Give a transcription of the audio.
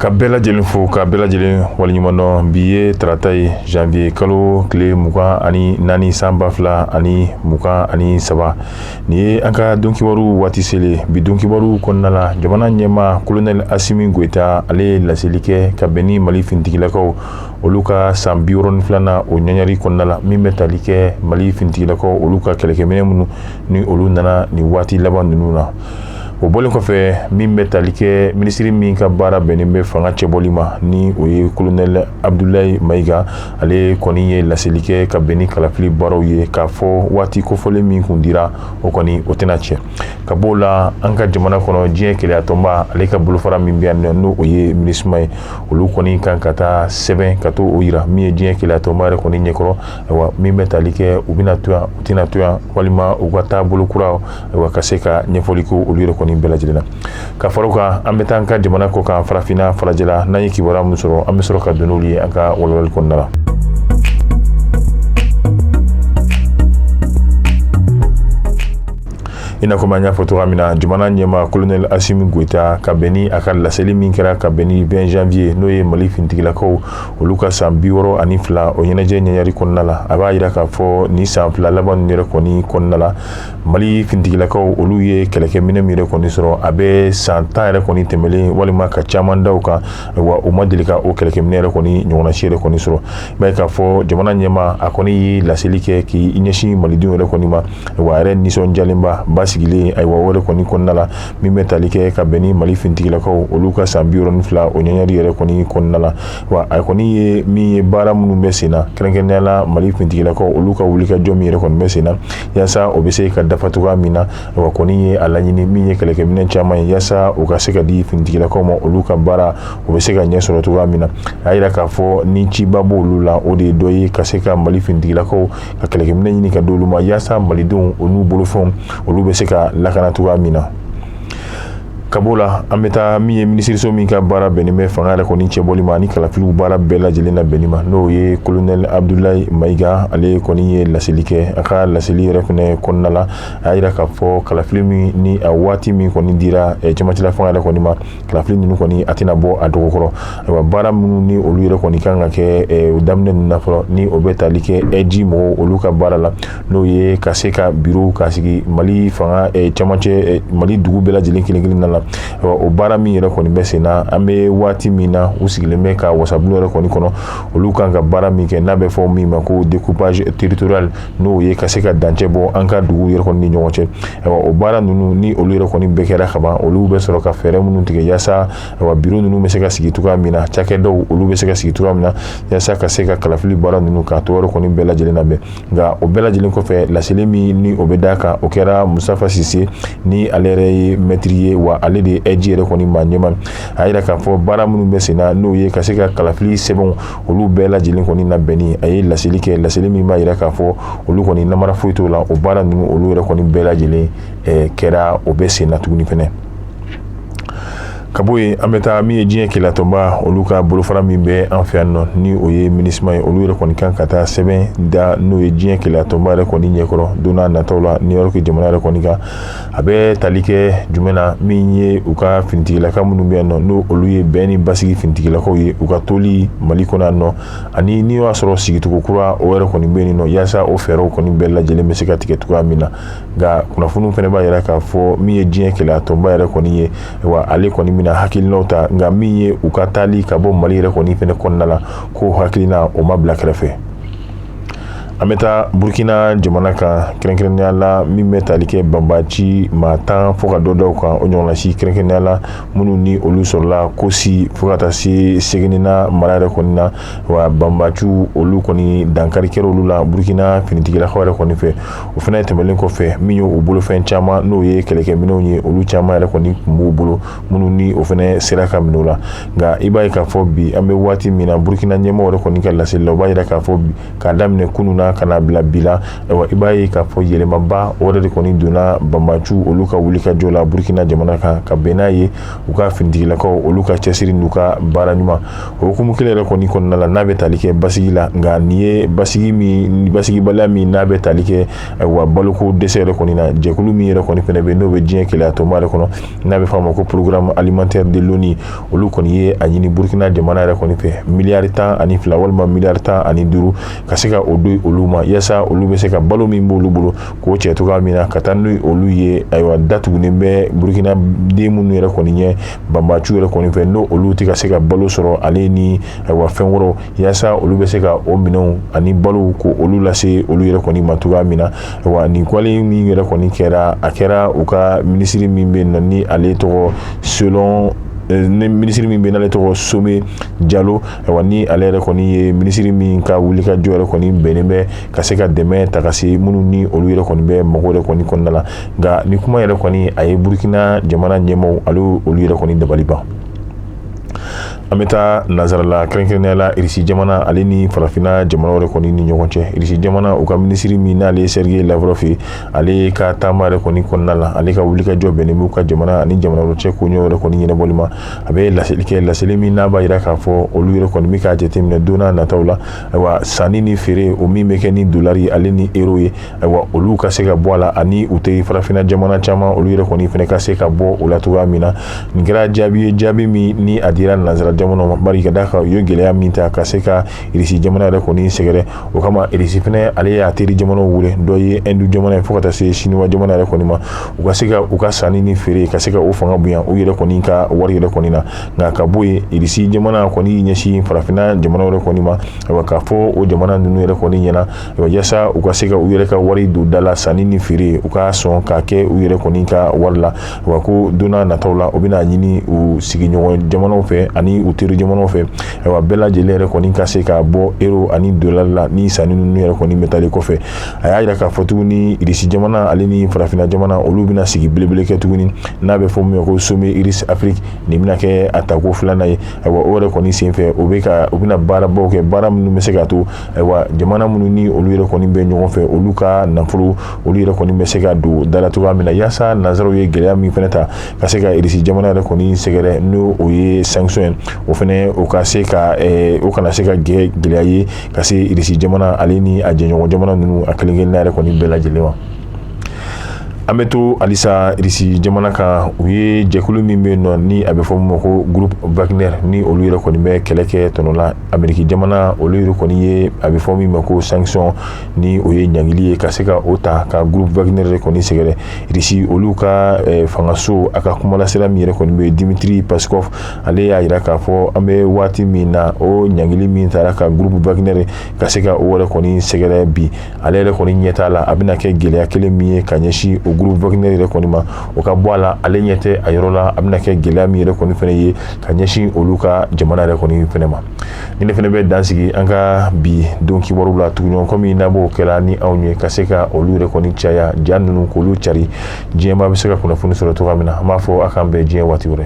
Ka bɛɛ lajɛlen fo, ka bɛɛ lajɛlen waleɲuman dɔn. Bi ye tarata ye, janvier kalo tile 24, san 2023. Nin ye an ka donkibaru waati selen. Bi donkibaru kɔnɔna la, jamana ɲɛmaa Colonel Assimi Goïta, ale ye laseli kɛ ka bɛn ni Mali finitigilakaw olu ka san 62nan o ɲaɲari kɔnɔna la, min bɛ tali kɛ Mali finitigilakaw olu ka kɛlɛkɛminɛ minnu ni olu nana nin waati laban ninnu na. O bɔlen kɔfɛ, min bɛ tali kɛ minisiri min ka baara bɛnnen bɛ fanga cɛbɔli ma, ni o ye Colonel Abdoulaye Maïga, ale kɔni ye laseli kɛ ka bɛn ni kalafili baaraw ye, k'a fɔ waati kofɔlen min kun dira, o kɔni o tɛna cɛ. Ka b'o la, an ka jamana kɔnɔ, diɲɛ kelenyatɔnba ale ka bolofara min bɛ yan nɔ, n'o o ye MINUSMA ye, olu kɔni kan ka taa sɛbɛn ka to o yira min ye diɲɛ kelenyatɔnba yɛrɛ kɔni ɲɛkɔrɔ. Ayiwa, min bɛ tali kɛ u bɛna to yan, u tɛna to yan, walima u ka taabolo kura, ayiwa, ka se ka ɲɛfɔli kɛ olu yɛrɛ kɔni bɛɛ lajɛlen na. Ka fara o kan, an bɛ taa an ka jamana kɔ kan, farafinna, farajɛla, n'an ye kibaruya min sɔrɔ, an bɛ sɔrɔ ka don n'olu ye an ka walawalali kɔnɔna la. I n'a fɔ an y'a fɔ cogoya min na, jamana ɲɛmaa Colonel Assimi Goïta, ka bɛn ni a ka laseli min kɛra ka bɛn ni 20 janvier, n'o ye Mali finitigilakaw olu ka san 62 o ɲɛnajɛ ɲɛɲari kɔnɔna la, a b'a yira k'a fɔ ni san 2 laban ninnu yɛrɛ kɔni kɔnɔna la, Mali finitigilakaw olu ye kɛlɛkɛminɛ min yɛrɛ kɔni sɔrɔ, a bɛ san 10 yɛrɛ kɔni tɛmɛlen walima ka caman da o kan, wa u ma deli ka o kɛlɛkɛminɛ yɛrɛ kɔni ɲɔgɔnna si yɛrɛ kɔni sɔrɔ. I b'a ye k'a fɔ jamana ɲɛmaa, a kɔni ye laseli kɛ k'i ɲɛsin malidenw yɛrɛ kɔni ma, wa a yɛrɛ nisɔndiyalenba basigilen, ayiwa, o yɛrɛ kɔni kɔnɔna la, min bɛ tali kɛ ka bɛn ni Mali finitigilakaw olu ka san 62 o ɲɛɲɛri yɛrɛ kɔni kɔnɔna la. Wa a kɔni ye min ye, baara minnu bɛ sen na, kɛrɛnkɛrɛnnenya la Mali finitigilakaw olu ka wulikajɔ min yɛrɛ kɔni bɛ sen na yaasa o bɛ se ka dafa cogoya min na, wa kɔni ye a laɲini min ye kɛlɛkɛminɛn caman ye yaasa o ka se ka di finitigilakaw ma, olu ka baara o bɛ se ka ɲɛ sɔrɔ cogoya min na. A yira k'a fɔ ni ciba b'olu la, o de ye dɔ ye ka se ka Mali finitigilakaw ka kɛlɛkɛminɛn ɲini ka d'olu ma yaasa malidenw o n'u bolofɛnw olu bɛ se ka lakana cogoya min na. Ka b'o la, an bɛ taa min ye minisiriso min ka baara bɛnnen bɛ fanga yɛrɛ kɔni cɛbɔli ma ani kalafiliw baara bɛɛ lajɛlen na bɛnni ma, n'o ye Colonel Abdoulaye Maïga, ale kɔni ye laseli kɛ. A ka laseli yɛrɛ fɛnɛ kɔnɔna la, a y'a yira k'a fɔ kalafili min ni a waati min kɔni dira cɛmancɛla fanga yɛrɛ kɔni ma, kalafili ninnu kɔni a tɛna bɔ a dɔgɔkɔrɔ. Ayiwa, baara minnu ni olu yɛrɛ kɔni kan ka kɛ daminɛ ninnu na fɔlɔ, ni o bɛ tali kɛ AIGE mɔgɔw olu ka baara la, n'o ye ka se ka biro ka sigi Mali fanga cɛmancɛ, Mali dugu bɛɛ lajɛlen kelen kelen na la. O baara min yɛrɛ kɔni bɛ sen na, an bɛ waati min na, u sigilen bɛ ka wasabulon yɛrɛ kɔni kɔnɔ, olu kan ka baara min kɛ n'a bɛ fɔ min ma ko découpage territorial, n'o ye ka se ka dancɛ bɔ an ka dugu yɛrɛ kɔni ni ɲɔgɔn cɛ. Ayiwa, o baara ninnu ni olu yɛrɛ kɔni bɛɛ kɛra kaban, olu bɛ sɔrɔ ka fɛɛrɛ minnu tigɛ yaasa, ayiwa, biro ninnu bɛ se ka sigi cogoya min na, cakɛdaw olu bɛ se ka sigi cogoya min na yaasa ka se ka kalafili baara ninnu k'a to yɛrɛ kɔni bɛɛ lajɛlen labɛn. Nka o bɛɛ lajɛlen kɔfɛ, laseli min ni o bɛ d'a kan, o kɛra Moustapha Cissé, ni ale yɛrɛ ye mɛtiri ye, wa ale de ye AIGE yɛrɛ kɔni maa ɲɛmaa. A yira k'a fɔ baara minnu bɛ sen na, n'o ye ka se ka kalafili sɛbɛnw olu bɛɛ lajɛlen kɔni labɛnni, a ye laseli kɛ, laseli min b'a yira k'a fɔ olu kɔni namara foyi t'o la, o baara ninnu olu yɛrɛ kɔni bɛɛ lajɛlen kɛra, o bɛ sen na tuguni fɛnɛ. Ka bɔ yen, an bɛ taa min ye diɲɛ kelenyatɔnba olu ka bolofara min bɛ an fɛ yan nɔ, ni o ye MINUSMA ye, olu yɛrɛ kɔni kan ka taa sɛbɛn da n'o ye diɲɛ kelenyatɔnba yɛrɛ kɔni ɲɛkɔrɔ don n'a nataw la New York jamana yɛrɛ kɔni kan. A bɛ tali kɛ jumɛn na? Min ye u ka finitigilaka minnu bɛ yan nɔ, n'o olu ye bɛn ni basigi finitigilakaw ye, u ka toli Mali kɔnɔ yan nɔ, ani n'i y'a sɔrɔ sigicogo kura o yɛrɛ kɔni bɛ yen nɔ, yaasa o fɛɛrɛw kɔni bɛɛ lajɛlen bɛ se ka tigɛ cogoya min na. Nka kunnafoniw fana b'a yira k'a fɔ min ye diɲɛ kelenyatɔnba yɛrɛ kɔni ye, wa ale kɔni bɛna hakilinaw ta, nka min ye u ka taali ka bɔ Mali yɛrɛ kɔni fana kɔnɔna la, k'o hakilina o ma bila kɛrɛfɛ. An bɛ taa Burkina jamana kan, kɛrɛnkɛrɛnnenya la min bɛ tali kɛ banbaci maa 10 fo ka dɔ da u kan, o ɲɔgɔnna si, kɛrɛnkɛrɛnnenya la minnu ni olu sɔrɔla Kosi fo ka taa se Segenina mara yɛrɛ kɔni na. Wa banbaciw olu kɔni dankari kɛra olu la Burkina finitigilakaw yɛrɛ kɔni fɛ. O fana tɛmɛnen kɔfɛ, min ye u bolofɛn caman, n'o ye kɛlɛkɛminɛnw ye, olu caman yɛrɛ kɔni tun b'u bolo, minnu ni o fana sera ka minɛ u la. Nka i b'a ye k'a fɔ bi, an bɛ waati min na, Burkina ɲɛmɔgɔ yɛrɛ kɔni ka laseli la, o b'a yira k'a fɔ bi k'a daminɛ kunun na. na ka na bila bi la, ayiwa, i b'a ye k'a fɔ yɛlɛmaba o yɛrɛ de kɔni donna banbaciw olu ka wulikajɔ la Burkina jamana kan, ka bɛn n'a ye u ka finitigilakaw olu ka cɛsiri n'u ka baara ɲuman. O hukumu kelen yɛrɛ kɔni kɔnɔna la, n'a bɛ tali kɛ basigi la, nka nin ye basigi min, basigibaliya min n'a bɛ tali kɛ, ayiwa, baloko dɛsɛ yɛrɛ kɔni na, jɛkulu min yɛrɛ kɔni fana bɛ n'o bɛ diɲɛ keleya tɔnba yɛrɛ kɔnɔ, n'a bɛ f'a ma ko Programme alimentaire de l'ONU, olu kɔni ye a ɲini Burkina jamana yɛrɛ kɔni fɛ miliyari 12 walima miliyari 15, ka se ka o don olu ma, yaasa olu bɛ se ka balo min b'olu bolo k'o cɛ cogoya min na ka taa n'u olu ye. Ayiwa, datugunen bɛ Burkina den minnu yɛrɛ kɔni ɲɛ banbaciw yɛrɛ kɔni fɛ, n'o olu tɛ ka se ka balo sɔrɔ, ale ni ayiwa fɛn wɛrɛw, yaasa olu bɛ se ka o minɛnw ani balow ko olu lase olu yɛrɛ kɔni ma cogoya min na. Ayiwa, nin kwale min yɛrɛ kɔni kɛra, a kɛra u ka minisiri min bɛ yen nɔ, ni ale tɔgɔ selon ni minisiri min bɛ n'ale tɔgɔ Some Jalo, ayiwa, ni ale yɛrɛ kɔni ye minisiri min ka wulikajɔ yɛrɛ kɔni bɛnnen bɛ ka se ka dɛmɛ ta ka se minnu ni olu yɛrɛ kɔni bɛ mago yɛrɛ kɔni kɔnɔna la. Nka ni kuma yɛrɛ kɔni, a ye Burukina jamana ɲɛmaaw ale olu yɛrɛ kɔni dabali ban. An bɛ taa nansarala, kɛrɛnkɛrɛnnenya la Irisi jamana ale ni farafinna jamana yɛrɛ kɔni ni ɲɔgɔn cɛ. Irisi jamana u ka minisiri min n'ale ye Sergei Lavrov ye, ale ka taama yɛrɛ kɔni kɔnɔna la, ale ka wulikajɔ bɛnnen b'u ka jamana ani jamana wɛrɛ cɛ koɲɛw yɛrɛ kɔni ɲɛnabɔli ma. A bɛ laseli kɛ, laseli min n'a b'a jira k'a fɔ olu yɛrɛ kɔni bɛ k'a jateminɛ don n'a nataw la, ayiwa, sanni ni feere o min bɛ kɛ ni dolari ale ni euro ye, ayiwa, olu ka se ka bɔ a la, ani u tɛ farafinna jamana caman olu yɛrɛ kɔni fana ka se ka bɔ o la cogoya min na. Nin kɛra jaabi ye, jaabi min ni a dira nansara jamana ma, bari ka d'a kan u ye gɛlɛya min ta ka se ka Irisi jamana yɛrɛ kɔni sɛgɛrɛ. O kama Irisi fana, ale y'a teri jamanaw wele, dɔ ye Ɛndu jamana ye fo ka taa se Siniwa jamana yɛrɛ kɔni ma, u ka se ka u ka sanni ni feere ka se ka o fanga bonya u yɛrɛ kɔni ka wari yɛrɛ kɔni na. Nka ka bɔ yen, Irisi jamana kɔni y'i ɲɛsin farafinna jamana yɛrɛ kɔni ma, ayiwa, k'a fɔ o jamana ninnu yɛrɛ kɔni ɲɛna, yaasa u ka se ka u yɛrɛ ka wari don da la, sanni ni feere u ka sɔn k'a kɛ u yɛrɛ kɔni ka wari la. Wa ko don n'a nataw la, u bɛna ɲini u sigiɲɔgɔn jamanaw fɛ ani u teri jamanaw fɛ, ayiwa, bɛɛ lajɛlen yɛrɛ kɔni ka se ka bɔ euro ani dolari la ni sanni ninnu yɛrɛ kɔni bɛ taalen kɔfɛ. A y'a jira k'a fɔ tuguni, Irisi jamana ale ni farafinna jamana, olu bɛna sigi belebele kɛ tuguni, n'a bɛ fɔ min ma ko sommet Russie Afrique. Nin bɛna kɛ a tako filanan ye. Ayiwa, o yɛrɛ kɔni senfɛ, u bɛ ka u bɛna baarabaw kɛ, baara minnu bɛ se ka to, ayiwa, jamana minnu ni olu yɛrɛ kɔni bɛ ɲɔgɔn fɛ, olu ka nafolo olu yɛrɛ kɔni bɛ se ka don da la cogoya min na, yaasa nansaraw ye gɛlɛya min fana ta ka se ka Irisi jamana yɛrɛ kɔni sɛgɛrɛ, n'o o ye sanction ye, o fana o ka se ka o kana se ka kɛ gɛlɛya ye ka se Irisi jamana ale ni a jɛɲɔgɔn jamana ninnu a kelen kelenna yɛrɛ kɔni bɛɛ lajɛlen ma. An bɛ to halisa Irisi jamana kan. U ye jɛkulu min bɛ yen nɔ, ni a bɛ fɔ min ma ko Groupe Wagner, ni olu yɛrɛ kɔni bɛ kɛlɛ kɛ tɔnɔ la, Ameriki jamana olu yɛrɛ kɔni ye a bɛ fɔ min ma ko sanction, ni o ye ɲangili ye, ka se ka o ta ka Groupe Wagner yɛrɛ kɔni sɛgɛrɛ. Irisi olu ka fangaso a ka kumalasela min yɛrɛ kɔni bɛ Dimitri Peskov, ale y'a jira k'a fɔ an bɛ waati min na, o ɲangili min taara ka Groupe Wagner ka se ka o yɛrɛ kɔni sɛgɛrɛ bi, ale yɛrɛ kɔni ɲɛ t'a la a bɛna kɛ gɛlɛya kelen min ye ka ɲɛsin o Groupe Wagner yɛrɛ kɔni ma, o ka bɔ a la. Ale ɲɛ tɛ a yɔrɔ la a bɛna kɛ gɛlɛya min yɛrɛ kɔni fana ye ka ɲɛsin olu ka jamana yɛrɛ kɔni fana ma. Ni ne fana bɛ dan sigi an ka bi don kibaru la tuguɲɔgɔn komi n'a b'o kɛra ni anw ye, ka se ka olu yɛrɛ kɔni caya, ja ninnu k'olu cari, diɲɛmaa bɛ se ka kunnafoni sɔrɔ cogoya min na. An b'a fɔ a k'an bɛn diɲɛ waati wɛrɛ.